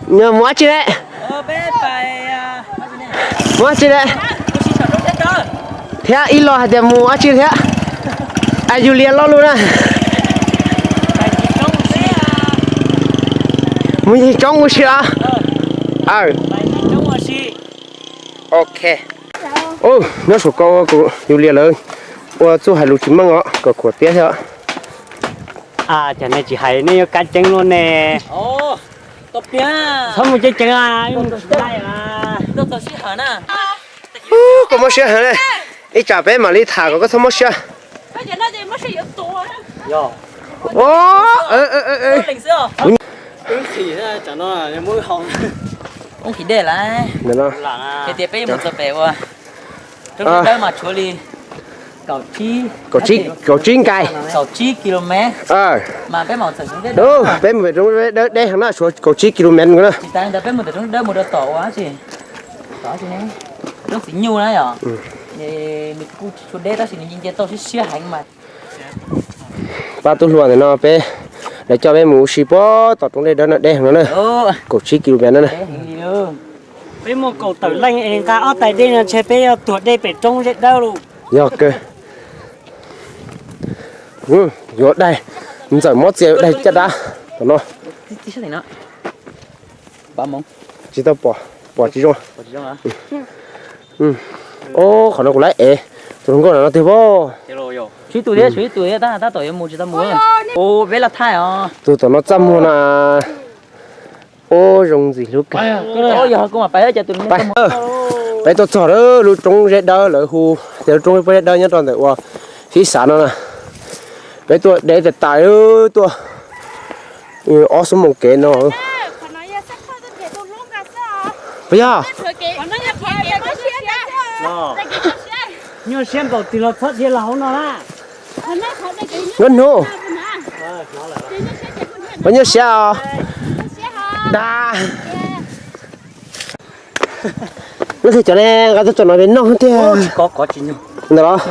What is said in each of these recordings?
Mus dab tsi ne? Mus dab tsi ne? Thiab ib lo hais tias mus dab tsi thiab? Yus Lias lo lus na. Mus yig roob ua si los? Ok. Nyob saum ko kuv yus Lias lawv ua txuj hais lus tsis meej os, kom khuam tiab thiab. Cas nej tsis hais nej yuav kab ceeb luaj ne? Txhob mus ceev ceev. Koj mob siab heev, ib tsam peb mam li tham kom koj txhob mob siab. Kaum tsib nkai. Peb mus pem roob dawb deb heev na, tshuav kaum tsib kilomev na. Peb mus tom roob dawb mus rau tom ua tsi, tom tsi ne, roob txiv nyuj na yom. Nws kuj tsis tshua deb tab sis nws nce tau siab siab heev mas. Pab tub hluas ntawm no peb, lawv coj peb mus ua si puag tom roob dej dawb no, deb heev no na. Kaum tsib kilomev no na. Peb muaj kaum tawm leej es nqa ob tais dej no ntshe peb yuav tuag dej pem roob zeb dawb lauj. Yog kawg. Yuav daig, ntxawm mob txias yuav daig caj dab tom no. Tsis tau pom, pom tsis zoo. Qhov no kuv lab ev, tus hluas nkauj no no twg pob. Tshuav ib tus thiab, tshuav ib tus thiab, tab tab tom yuav mus tsis tau mus. Tus tom no txaj muag na. Ua zoo ntxim hlub kawg. Peb tuaj txog lub roob zeb dawb lawv hu tias lub roob pob zeb dawb nyob rau ntawm ua Fib Xav no na. Peb tuaj deb tas tas tuaj ob xuab moos kev no. Puas yog? Nyuaj siab npaum twg los txhob dhia los hauv no na. Nyob hnub, puas nyuaj siab os? Dag. Leej twg cov ne, nqa tuaj tso no li no tiag. Ntawm los.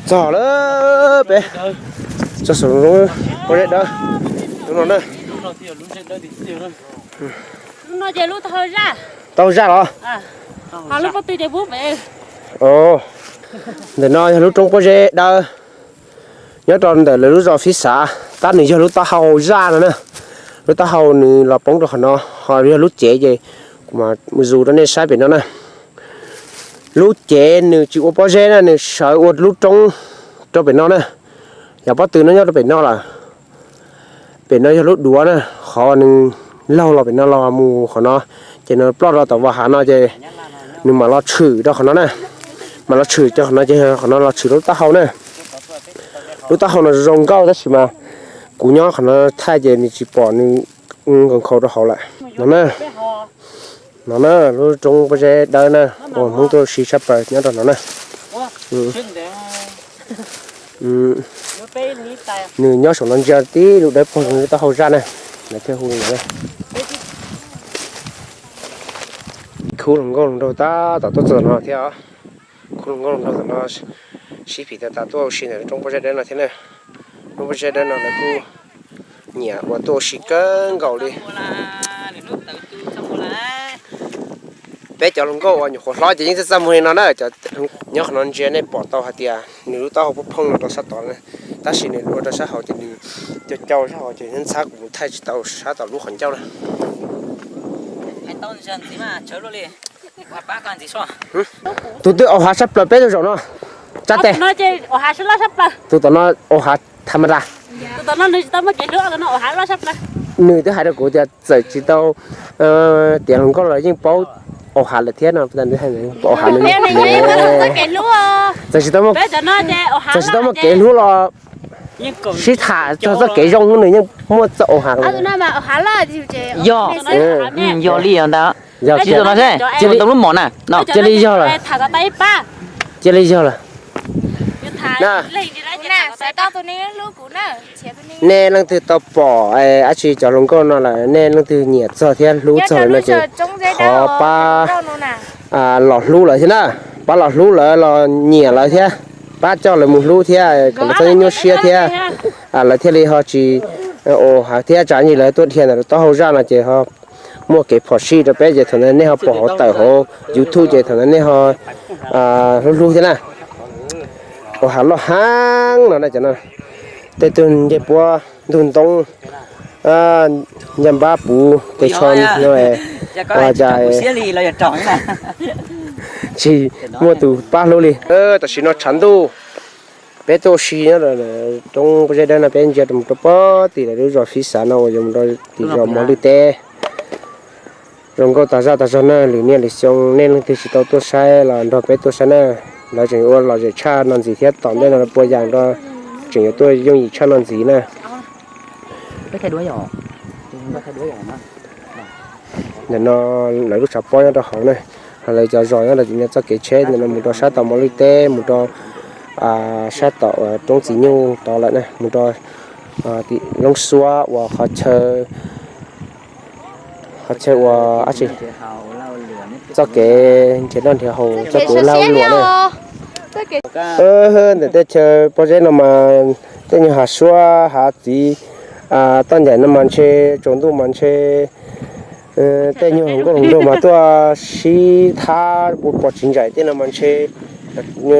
Txog lawm peb, txog saum pob zeb dawb no na. Tau zaj los? Ntawm no yog lub roob pob zeb dawb nyob rau ntawm lawv lub zos Fib Xav, tab nws yog lub taub hau zaj no na. Lub taub hau nws los poob rau qhov no, ho yog lub cev ces kuv mam mus zus rau nej saib pem no na. Lub cev nws tsis ua pob zeb na, nws sawv ua lub roob rau pem no na. Yog pob tw no nyob rau pem no lawm. Pem no yog lub duav na, qhov nws laug los pem no los mus qhov no, ces nws ploj rau tom vaj hav no ces nws mam los tshwm rau qhov no na. Mam los tshwm rau qhov no ces qhov no los tshwm lub taub hau na. Lub taub hau no zoo nkauj tab sis mas kuv nyob qhov no thaij ces nws tsis pom, nws nkaus nkhaus rau hauv lawm no na. No na, lub roob pob zeb dawb na, uas Hmoob tuaj ua si tshaj plaws nyob rau no na. Nws nyob saum no ntsia tib lub dawb paug zoo li taub hau zaj na. Lawv thiaj hu li ntawd. Khub hluas nkauj hluas nraug tab tom tuaj txog no thiab os. Khub hluas nkauj hluas nraug tom no sib phim tas tas tuaj ua si ntawm lub roob pob zeb dawb no thiab na. Lub pob zeb dawb no lawv kuj nyiam uas tuaj ua si kawg nkaus li. Peb cov hluas nkauj uas nyuam qhuav hlob ces yeej txaj txaj muag li no na. Nyob qhov no ntsia nej pom tau hais tias nws lub taub hau phooj phooj no rau sab tod, tab sis nws ua rau sab hauv ces nws cau cau sab hauv ces ntxhab kuv mus thaij tsis tau sab tom lub qhov ncauj na. Tus twg au hav sab plaws peb tug zaum no, tsa tes. Tus tom no au hav tham ma ra. Nws twb hais rau kuv tias txawm tsis tau tiav hluas nkauj los yeej paub au hav lawm thiab no. Au hav, txawm tsis tau, txawm tsis tau muaj kev hlub los sib tham txog txoj kev zoo nws yeej muaj txoj au hav. Yog, yog li ntawd. Cia li yog lawm. Cia li yog lawm. Nej leej twg tau pom dab tsi cov hluas nkauj no lawm, nej leej twg nyiam txog thiab hlub txog lawm no ces thov pab los hlub lawv thiab na. Pab los hlub lawv los nyiam lawv thiab, pab coj lawv mus hlub thiab kom lawv txhob nyuaj siab thiab, lawv thiaj li ho tsis Ua hav thiab tsam nyij lawv tuaj dhia ntawm taub hau zaj no ces ho muaj kev phom sij rau peb ces thaum ntawd nej ho pom hauv tawm hauv YouTube ces thaum ntawd nej ho hlub hlub thiab na. Ua hav loj heev no na cov no, tej tug ncej puab ntug ntoo, ncaj npab puv tes tsho no, ua cas tsis muaj tus pab hlub li. Tam sim no tshav ntuj, peb tuaj ua si nyob roob pob zeb dawb no peb ntsia mus rau pob tim lawv lub zos Fib Xav no uas yuav mus rau tim zos Mos Lwj teb. Zoo nkauj tas zaj tas zog na, lwm niaj lwm xyoo nej leej twg tsis tau tuaj saib los nrog peb tuaj saib na. Lawv tseem yuav ua lom zem tshaj no ntxiv thiab, tom ntej no lawv puas yam nrog tseem yuav tuaj yooj yim tshaj no ntxiv na. Ntawm no lawv lub tshav pob nyob rau hauv na, ho lawv cov zos nyob rau tim no txoj kev tsheb ntawm no mus rau sab tom Mos Lwj teb, mus rau sab tom roob Txiv Nyuj tod lawm na, mus rau tim Loob Xuab uas qhov chaw, qhov chaw uas dab tsi, txoj kev nrhiav noj nrhiav haus, txoj kev lag luam na. Ntawm tej chaw pob zeb no mas tej nyuag hav suab hav txiv toj ncaim no mas ntshe tsaus ntuj mas ntshe tej nyuag hluas nkauj hluas nraug mas tuaj sib thab ua pom tsis ntsaim tej no mas ntshe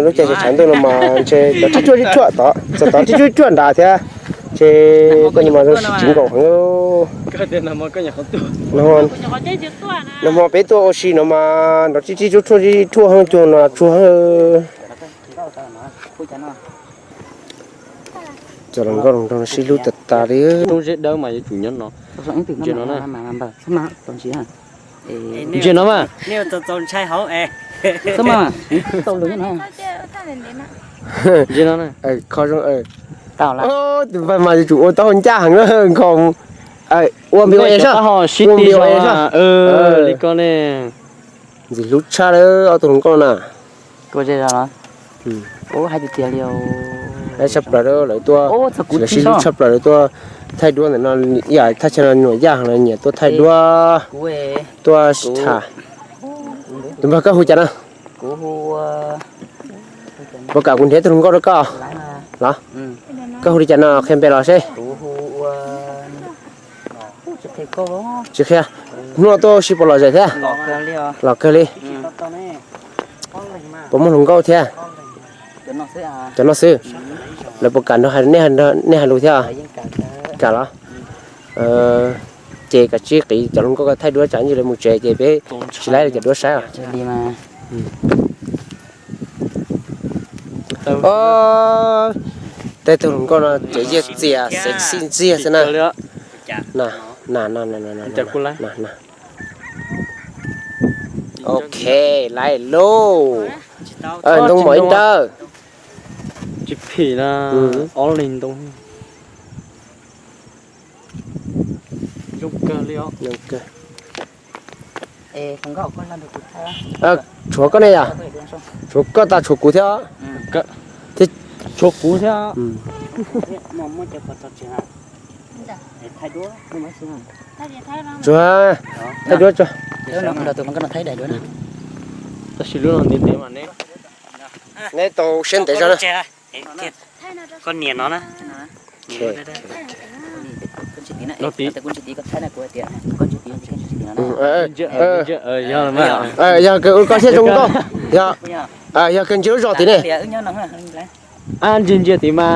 lub caij tshav ntuj no mas ntshe tov tib tsuaj tib tsuaj tod, txog tov tib tsuaj tib tsuaj nrad thiab. Ntshe koj nyob mas zoo sib tsis nkaus heev. Nag hmo peb tuaj ua si no mas nrov tib tib tsuaj tib tsuaj heev cuag no tsuag heev. Cov hluas nkauj hluas nraug sib hlub tas tas li. Roob zeb dawb mas yuav tsum nyob no. Ntsia no na. Ntsia no mas. Ntsia no na. Tus npawg mas yuav tsum ua taub hau ncaj heev na, nkhaus. Ua npis ua es sab, ua npis ua es sab. Li ko ne. Ntxim hlub tshaj lawm ob tug hluas nkauj na. Tshaj plaws lawv tuaj, lawv sib hlub tshaj plaws lawv tuaj thaij duab ntawm no, ib yam thaj chaw no nyuam yaj heev lawv nyiam tuaj thaij duab, tuaj tham. Tus npawg koj hu cas no? Puas kam kuv nrhiav tus hluas nkauj rau koj los? Koj hu li cas no qhia npe los seb. Tsis qhia. Hnub no tuaj ua si puas lom zem thiab? Lom kawg li. Puas muaj hluas nkauj thiab? Cov no xwb. Lawv puas kam nrog nej hais lus thiab? Kam los? Ces kav tsij qiv cov hluas nkauj ko thaij duab tsam ntsis lawv mus tsev ces peb tsis laib li cov duab saib os. Tej tug hluas nkauj no ces yiag txias xev xij ntxiag xwb na. Ok, laib lauj. Ntoo mom ib nrawm. Tsis phim na, ob leeg ntoo. Tshuav koj ne yom? Tshuav koj tas tshuav kuv thiab. Tshuav kuv thiab. Tsuag, thaij duab tsuag. Tab sis lub no ntev ntev mas ne. Neb tau siab ntev zog na. Koj nias no na. Yog kawg ua koj siab zoo nkauj. Yog kawg ntsia lub zos tid ne. Ntsia ntsia tid mas.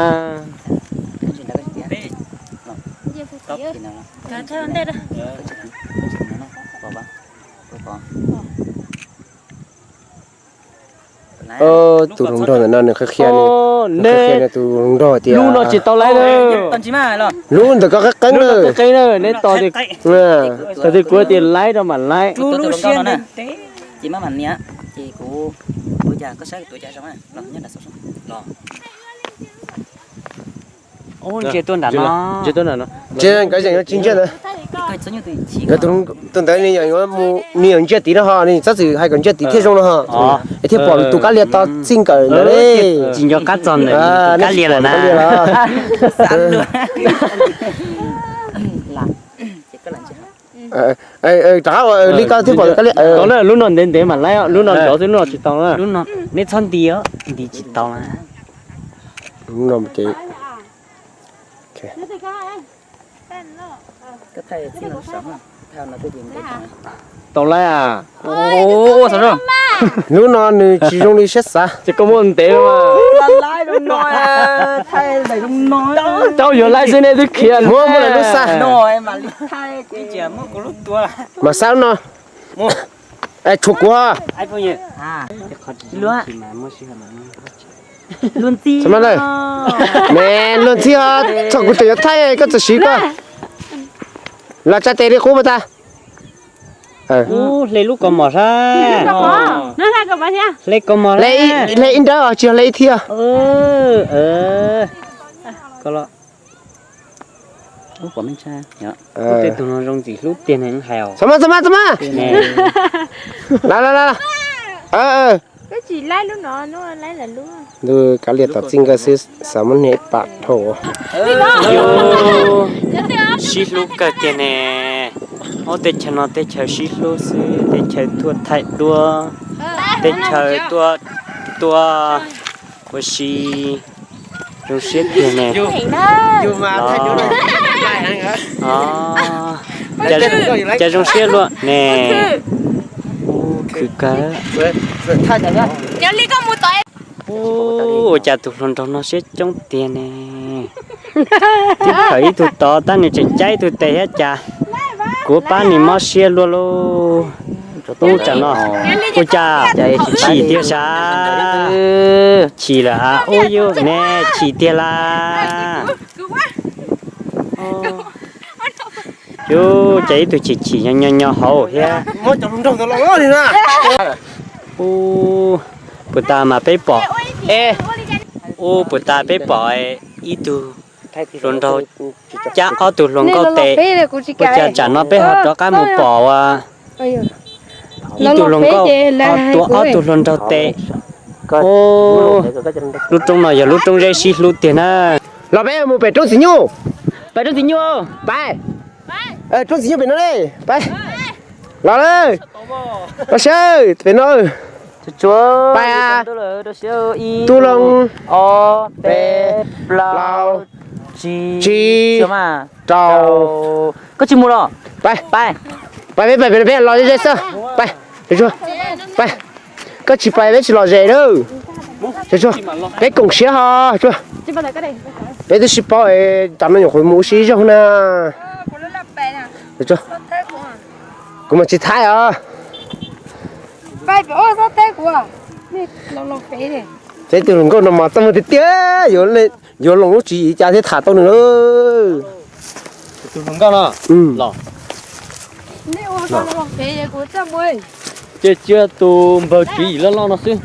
Tus hluas nraug ntawm no nws qhia qhia, nws qhia tus hluas nraug tias lub no tsis tau laib na. Lub ntawm koj qeeb qeeb na. Neb tos tias kuv tias laib rau mam laib. Ntsia tuaj nram no. Nkawd yeej yuav tsis ntsia ntawd. Nkawd tus ntawd nws yeej yuav mus, nws yeej ntsia tid no ho, nws txhob txwm hais kom ntsia tid thiaj zoo no ho. Es thiaj pom tus kab lia to txij nkawm ntawd li. Tsis nco qab txog ntawm tus kab lia lawm na. Rov qab ua li koj thiaj pom tus kab lia. Lub no ntev ntev mam laib, lub no nrov xwb, lub no tsis tau na. Neb txhob nti, nti tsis tau na. Lub no ces Tau laib a. Lub no nws tsis zoo li siab xav. Ces koj muab ntev mas. Tau yuav laib xwb nej twb khiav. Muab muab lawv lub xa. Mas xa lub no. Tshuav kuv. Luag ntxhi os, txog kuv tseem yuav thaij koj txawm siv koj. Los tsa tes li qub pas tas. Hle lub kaus mom sab. Hle kaus mom, hle ib nrawb tsis yog hle ib thiab. Koj los. Ub, pom me ntshai. Tej tug no zoo ntxim hlub tiag ne hais os. Txhob mas, txhob mas, txhob mas. Los los los. Ntu kav liam tom txij nkawm xwb xav muab niag ib pam dhau. Sib hlub kawg tiag ne. Ob teb chaws no teb chaws sib hlub xwb, teb chaws tuaj thaij duab, teb chaws tuaj ua si. Zoo siab tiag ne. Cas zoo siab luaj ne. Khwv kawg. Ua cas tus hluas nraug no siab coob tiag ne. Twb khaws ib tug tod tab nws tseem caij ib tug tes thiab cas. Kuv pab nws mob siab luaj lauj. Ub, tsam no ua cas chim tiag sav. Chim lawm a, ub yuj ne, chim tiag las. Yuj, cas ib tug chim chim nyo nyo nyo hauv thiab. Ub, puas tas mas peb pom, ub, puas tas peb pom ib tug hluas nraug cab ob tug hluas nkauj tes, ua cas tsam no peb ho rov qab mus pom ua ib tug hluas nkauj ho tuav ob tug hluas nraug tes. Ub, lub roob no yog lub roob zeb sib hlub tiag na. Los peb mus pem roob txiv nyuj. Pem roob txiv nyuj. Pais. Roob txiv nyuj pem no ne. Pais. Los lawm. Los sawv pem no. Pais. Tus hluas, peb, plaub, tsib, rau. Koj tsis mus los? Pais, pais, pais, peb pais pem no peb los ze ze xwb. Pais, pais, koj tsis pais peb tsis lom zem lawm. Peb koom siab ho. Peb twb sib paub, tam no nyuam qhuav mus ua si ib zaug na. Kuv mas tsis thaij os. Peb tus hluas nkauj no mas txaj muag tiag tiag, yuav loos lub tswv yim cas thiaj tham tau nws lawm. Ces cia tus npawg tswv yim loj loj no xwb.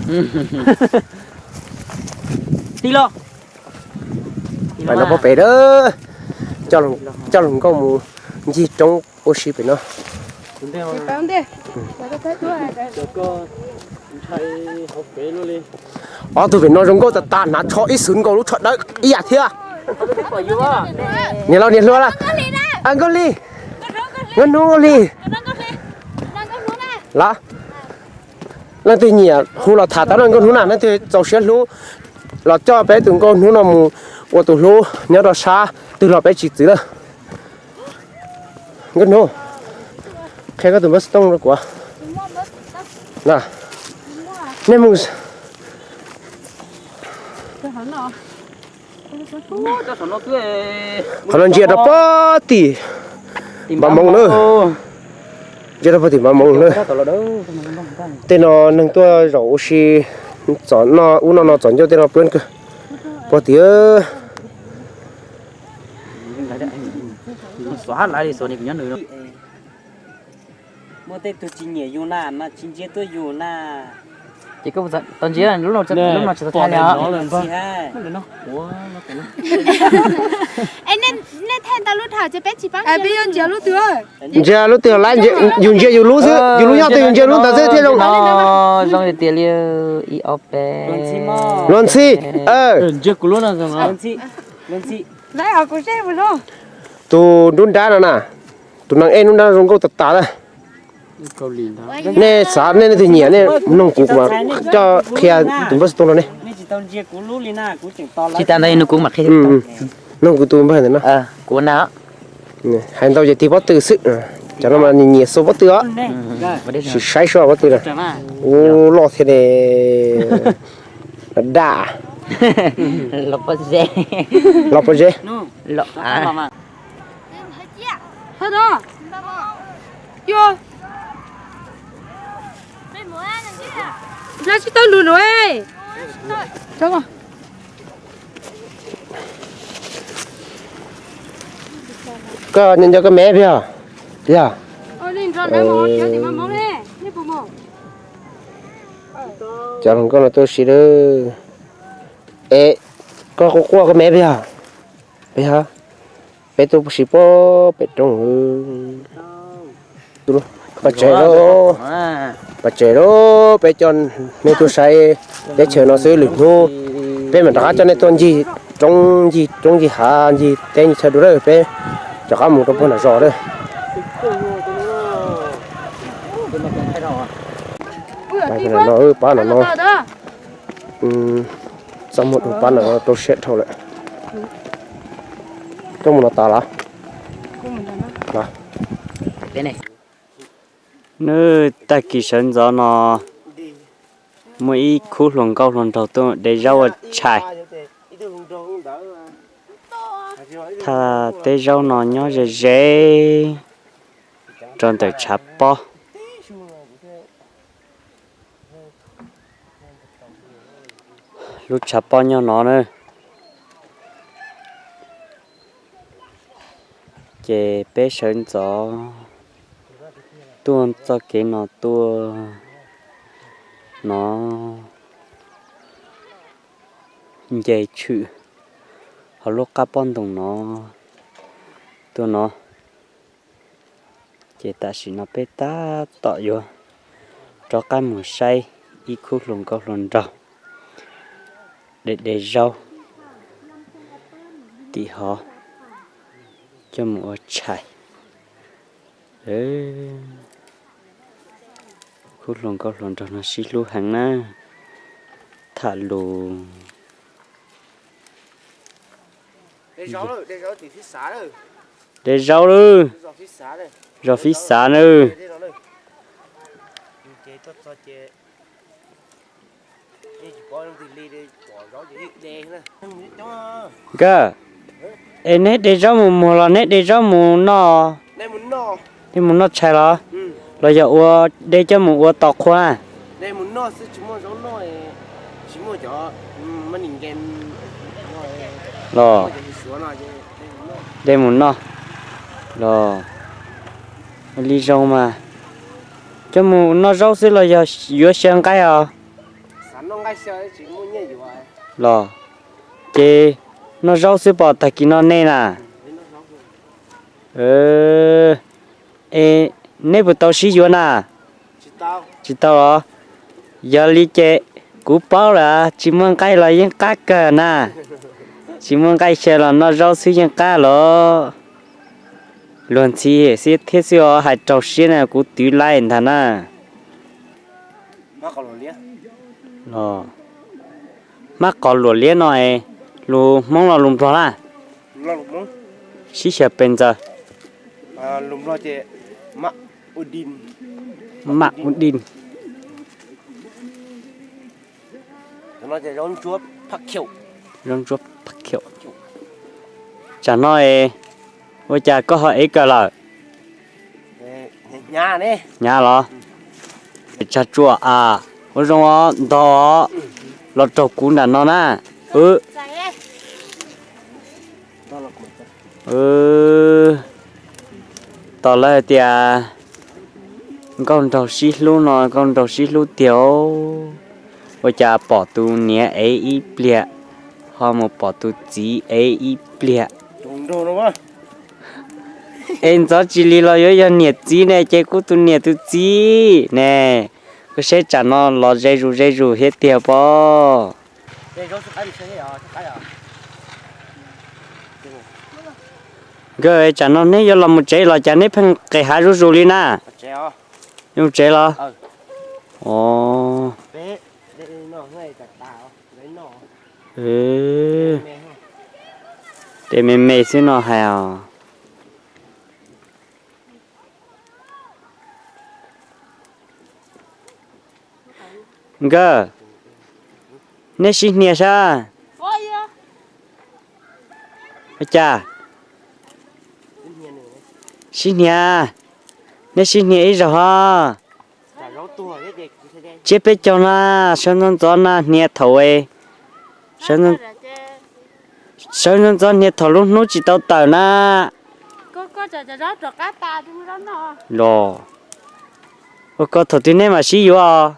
Pais no pob pem a, coj hluas nkauj mus ncig roob ua si pem no. Ob tug pem no zoo nkauj tas tas, hnav tsho ib xwm nkaus lub tsho dawb ib yam thiab. Niam laus niam hluas, nkauj hli, nkauj hnub nkauj hli. Los, leej twg nyiam hu los tham tau no nkauj hnub na, leej twg txaus siab hlub los coj peb tus nkauj hnub no mus ua tus hlub nyob rau sab twg los peb tsis txwv lawm. Nkauj hnub, qhia koj tus npawb xov tooj rau kuv. Nej mus. Qhov no ntsia rau pem tim npab moos na. Ntsia rau pem tim npab moos na. Tej no neeg tuaj zaum ua si, txom noj ub noj no txom ncauj tej no peb kawg. Pem tim Muaj tej tug tsis nyiam yus na mas tsis ntsia tuaj yus na. Ces koj tau ntsia lub no tsis tau thaij li os. Nej thaij tau lub dhau ces peb tsis paub. Ntsia lub twg lawm, yus ntsia yus lub xwb, yus lub nyob twg yus ntsia lub ntawd xwb thiaj zoo. Zoo tiag li, ib ob peb. Luag ntxhi. Tus nruab nrab no na, tus neeg ej nruab nrab zoo nkauj tas tas. Nej xav nej leej twg nyiam nej nug kuv, kuv mam coj qhia tus npawb xov tooj rau nej. Tsis tas ntawd nug kuv mam qhia. Nug kuv tus npawb ntawm no. Kuv na. Hais ntau ces tig pob tw xwb. Cov no mas nyiam nyiam xua pob tw os. Sim saib sua pob tw na. Ub, loj thiab ne. Daj. Los pob zeb. Koj nco koj me peb yog? Peb yog? Cov hluas nkauj no tuaj si lawm. Es koj quaj quaj koj me peb yog? Peb yog. Peb tuaj si puag pem roob. Pov tseg lauj, pov tseg lauj, peb coj nej tuaj saib teb chaws no xwb, lwm hnub peb mam rov qab coj nej tuaj ncig roob ncig roob ncig hav ncig teb ncig chaw dua lawm, peb rov qab mus rau puag nram zos lawm. Pab no, pab no no. Txaj muag dua pab no rau siab dhau lawm. Koj mus no tas los? Nws tag kis sawv ntxov no muaj ib khub hluas nkauj hluas nraug tuaj de zaub ua tshais. Thaj teb zaub no nyob ze ze rau ntawm tshav pob. Lub tshav pob nyob no na. Ces peb sawv ntxov tuaj txoj kev no tuaj no, nce tshwm hauv lub qab pob ntoos no tuaj no. Ces tam sim no peb tab tom yuav rov qab mus saib ib khub hluas nkauj hluas nraug de de zaub tim hov coj mus ua tshais. Khub hluas nkauj hluas nraug no sib hlub heev na. Tham lus. De zaub lawm. Zos Fib Xav na. Nkawd, es neb de zaub mus muag los neb de zaub mus noj? Nej mus noj tshais los? Los yog ua de coj mus ua tos qhua? Los de mus noj los? Li zoo mas. Coj mus noj zaub xwb los yog yuav xyaw nqaij os? Los ces noj zaub xwb pom tag kis no nej na. Es neb puas tau sib yuav na? Tsis tau los? Yog li ces kuv paub lawm, tsis muaj nqaij los yeej qab kawg na. Tsis muaj nqaij xyaw los noj zaub xwb yeej qab los. Luag ntxhi xwb thiab xwb os, hais raug siab na kuv twv laij ntag na. Hmab qos luam liab no es lus Hmoob los lus Nplog na? Sib xyaw pes ntxaws. Maj ua di. Zaub ntsuab phaj khium. Tsam no es ua cas koj ho ev kawg lawm? Hnyav los? Tsag tsuam a, ua zoo os, ntog os, los raug kuv nram no na. Tos lawv hais tias nkauj nraug sib hlub no, nkauj nraug sib hlub tiag os. Ua cas pom tus niam ev ib pliag, ho mus pom tus txiv ev ib pliag. Es ntxov tsis li los yuav yog niam txiv ne, ces kuj tus niam tus txiv ne. Koj saib tsam no los ze zus ze zus thiab tiag pob. Nkawd, tsam no neb yuav los mus tsev los cas neb pheej qes hav zuj zus li na? Yuav mus tsev los? Os. Tej me me xwb no hais os. Nkawd, neb sib hnia sab? Ua cas? Sib hnia, neb sib hnia ib zaug ho. Tsiab peb caug na, sawv ntxov ntxov na hnia thaum, sawv ntxov ntxov hnia thaum lub hnub tsis tau tawm na. Los, ua ko thaum twg neb mam sib yuav?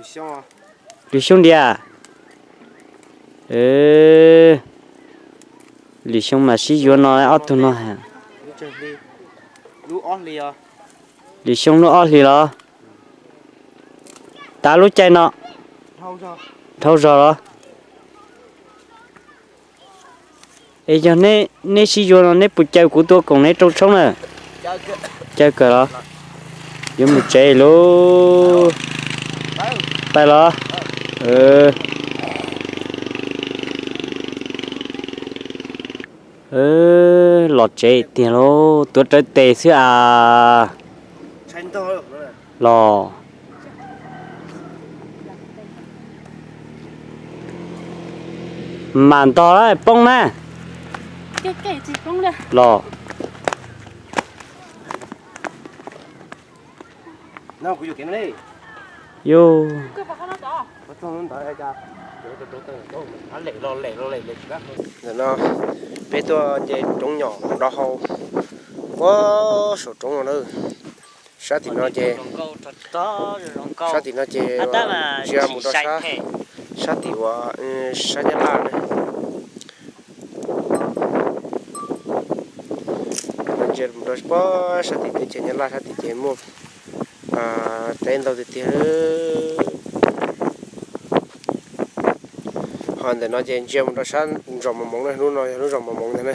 Lwm xyoo tiag. Lwm xyoo mam sib yuav no ob tug no. Lwm xyoo lub ob hlis los? Tav lub caij no dhau zog los? Es yog neb sib yuav no neb puas caw kuv tuaj koom neb rau tshoob na? Caw kawg los? Yuav mus tsev lauj. Pais los? Los tsev tiag lauj, tuav rawv tes xwb as. Los, mam ntog poob na. Los, ntawm no peb tuaj nce roob nyom nrov hau ua saum roob no na. Sab tim no ces, sab tim no ces ntsia mus rau sab, sab tim uas sab Nyab Laj na. Ntsia mus rau sab tim teb chaws Nyab Laj sab tim ces muaj teb ntau tiag tiag. Ho ntawm no ces ntsia mus rau sab zos Mos Moov na, lub no yog lub zos Mos Moov ntag na.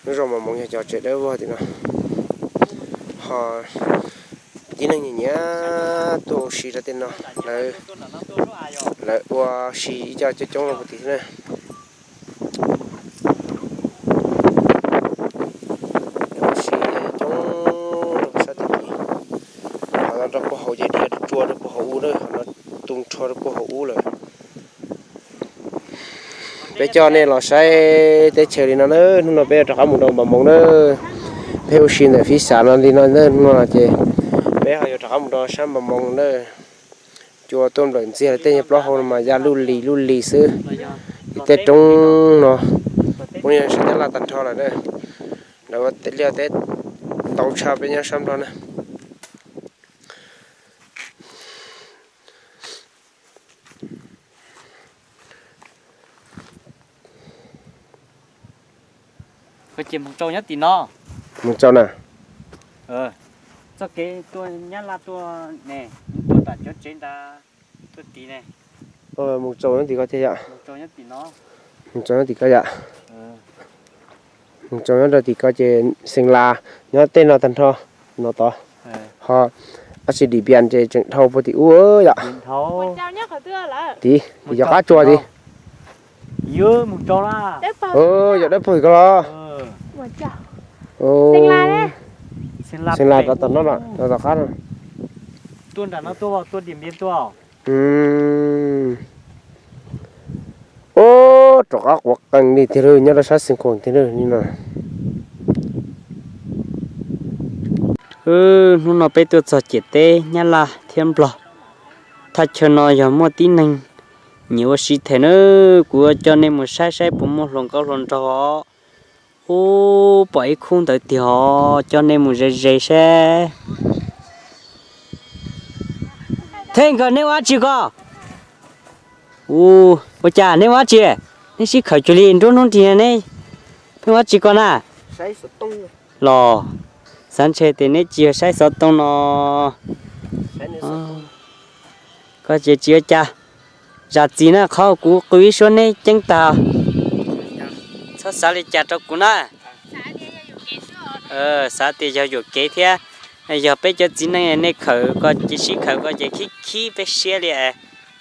Lub zos Mos Moov yog cov tsev dawb vog tim no. Ho tib neeg nyiam nyiam tuaj ua si rau tej no, lawv ua si ib co coob coob rau puag tim xwb na. Ua si coob rau sab tim no. Ho no rau puag hauv ces dhia rua rau puag hauv ub na, ho no tu nrho rau puag hauv ub lawm. Peb coj nej los saib teb chaws li no na, hnub no peb yuav rov qab mus rau Npam Moov na. Peb ua si ntawm Fib Xav no li no na, hnub no ces peb ho yuav rov qab mus rau sab Npam Moov na. Cua tuaj nplawm ntxiag, tej nyuag plaub hau no mas ya luj lis luj lis xwb. Tej roob no kuj yog sab Nyab Laj tag nrho lawm na. Lawv ua liaj teb tau tshaj peb nyob sab Nplog na. Koj ces mus tsaus nyob tim no. Mus tsaus na. Txoj kev tuaj Nyab Laj tuaj ne, tuaj tom cov tsev nrad tuaj tid ne. Mus tsaus nyob tim ko thiab yom. Mus tsaus nyob tim ko yom. Mus tsaus nyob rau tim ko ces Xeem Las nyob tej no tag nrho no tod. Ho ab tsi dim pias ces tseem dhau puag tim ub yom. Tid yog qab tsua tid. Yog dawb paug ko los. Xeem Las rov tom no, rov tom qab no. Ub, rov qab quav qees li tiag lauj, nyob rau sab Xeev Khuam tiag lauj li no. Hnub no peb tuaj txog ciam teb Nyab Laj thiab Nplog, thaj chaw no yog muaj tib neeg nyiam ua si them na. Kuv coj nej mus saib saib puas muaj hluas nkauj hluas nraug os. Ub, pom ib khub ntawd tiag os, coj nej mus ze ze seb. Thej nkawd, neb ua dab tsi ko? Ua cas neb ua dab tsi? Neb sib khawm cuag li nruab hnub nrig ne. Neb ua dab tsi ko na? Los, xav ntshe tias neb tsis yog saib xov tooj no. Koj ces tsis ua cas. Zam txim na, qhov kuv qw ib suab neb ceeb tag. Txhob xav li cas rau kuv na. Xav tias yog yuam kev thiab. Yog peb cov txiv neej nej khawm ko ces sib khawm ko ces khib khib peb siab li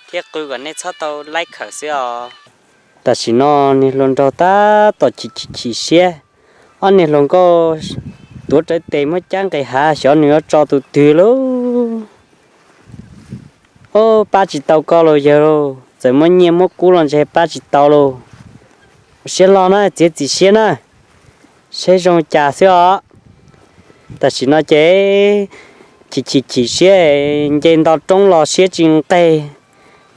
thiab, qw kom nej txhob tau laib khawm xwb os. Tam sim no niag hluas nraug tab tom chim chim chim siab. Ob niag hluas nkauj tuav rawv tes muab cab nqis hav xyov nws yuav tso tus twg lauj. Pab tsis tau koj los yawg lauj, txawm muab nyiaj muab kub los ntshe pab tsis tau lauj. Ua siab loj na, txiav txim siab na, saib zoo cas xwb os. Tam sim no ces chim chim chim siab, nce nto roob los siab tsis nqes,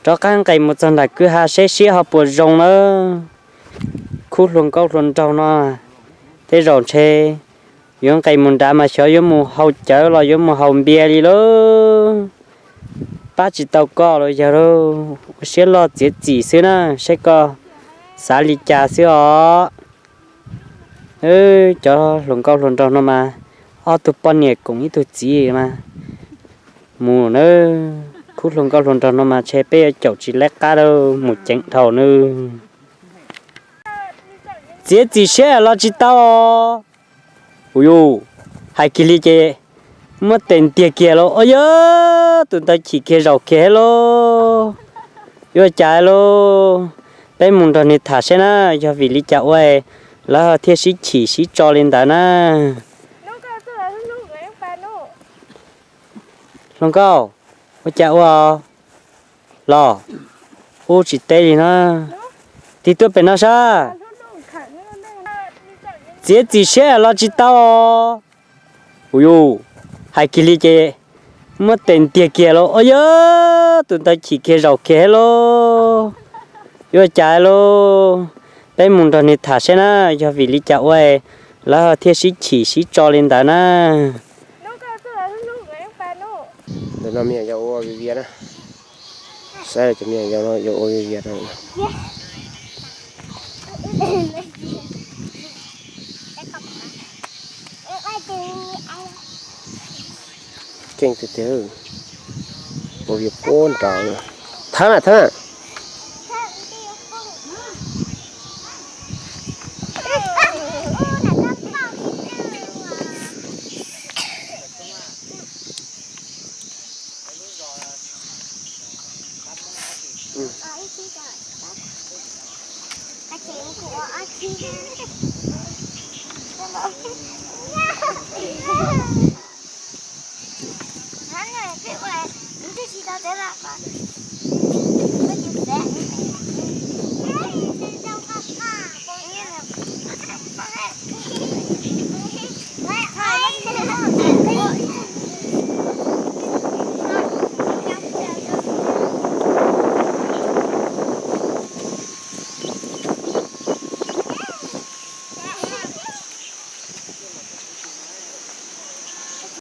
rov qab nqes mus txog nram kwj ha saib siab ho puas zoo na. Khub hluas nkauj hluas nraug no, tej zaum ntshe yuav nqes mus nrad mas xyov yuav mus haus cawv los yuav mus haus npias li lauj. Pab tsis tau koj los yawg lauj, ua siab loj txiav txim xwb na, saib koj xav li cas xwb os. Cov hluas nkauj hluas nraug no mas ob tug poj niam koom ib tug txiv mas mus na. Khub hluas nkauj hluas nraug no mas ntshe peb yuav caum tsis laib qab lauj, mus ceev dhau nawb. Txiav txim siab los tsis tau os. Ua yuj, hais kiag li ces muab tes ntiag kiag lauj. Ua yuj, tus ntawd chim kiag zaum kiag lauj. Yuav cas lauj, peb mus nrog nws tham seb na, yog vim li cas ua lawv thiaj sib chim sib tso li ntawd na. Hluas nkauj, ua cas ua los ub tsis teb li na. Tig tuaj pem no sab. Txiav txim siab los tsis tau os. Ua yuj, hais kiag li ces muab tes ntiag kiag lauj. Ua yuj, tus ntawd chim kiag zaum kiag lauj. Yuav cas lauj, peb mus nrog nws tham seb na, yog vim li cas ua lawv thiaj sib chim sib tso li ntawd na. Ntawm no me nyuam yaus ua vias vias na. Saib cov me nyuam yaus no yuav ua vias vias no. Keej tiag tiag, ua vias puag nrad. Thawb na, thawb na.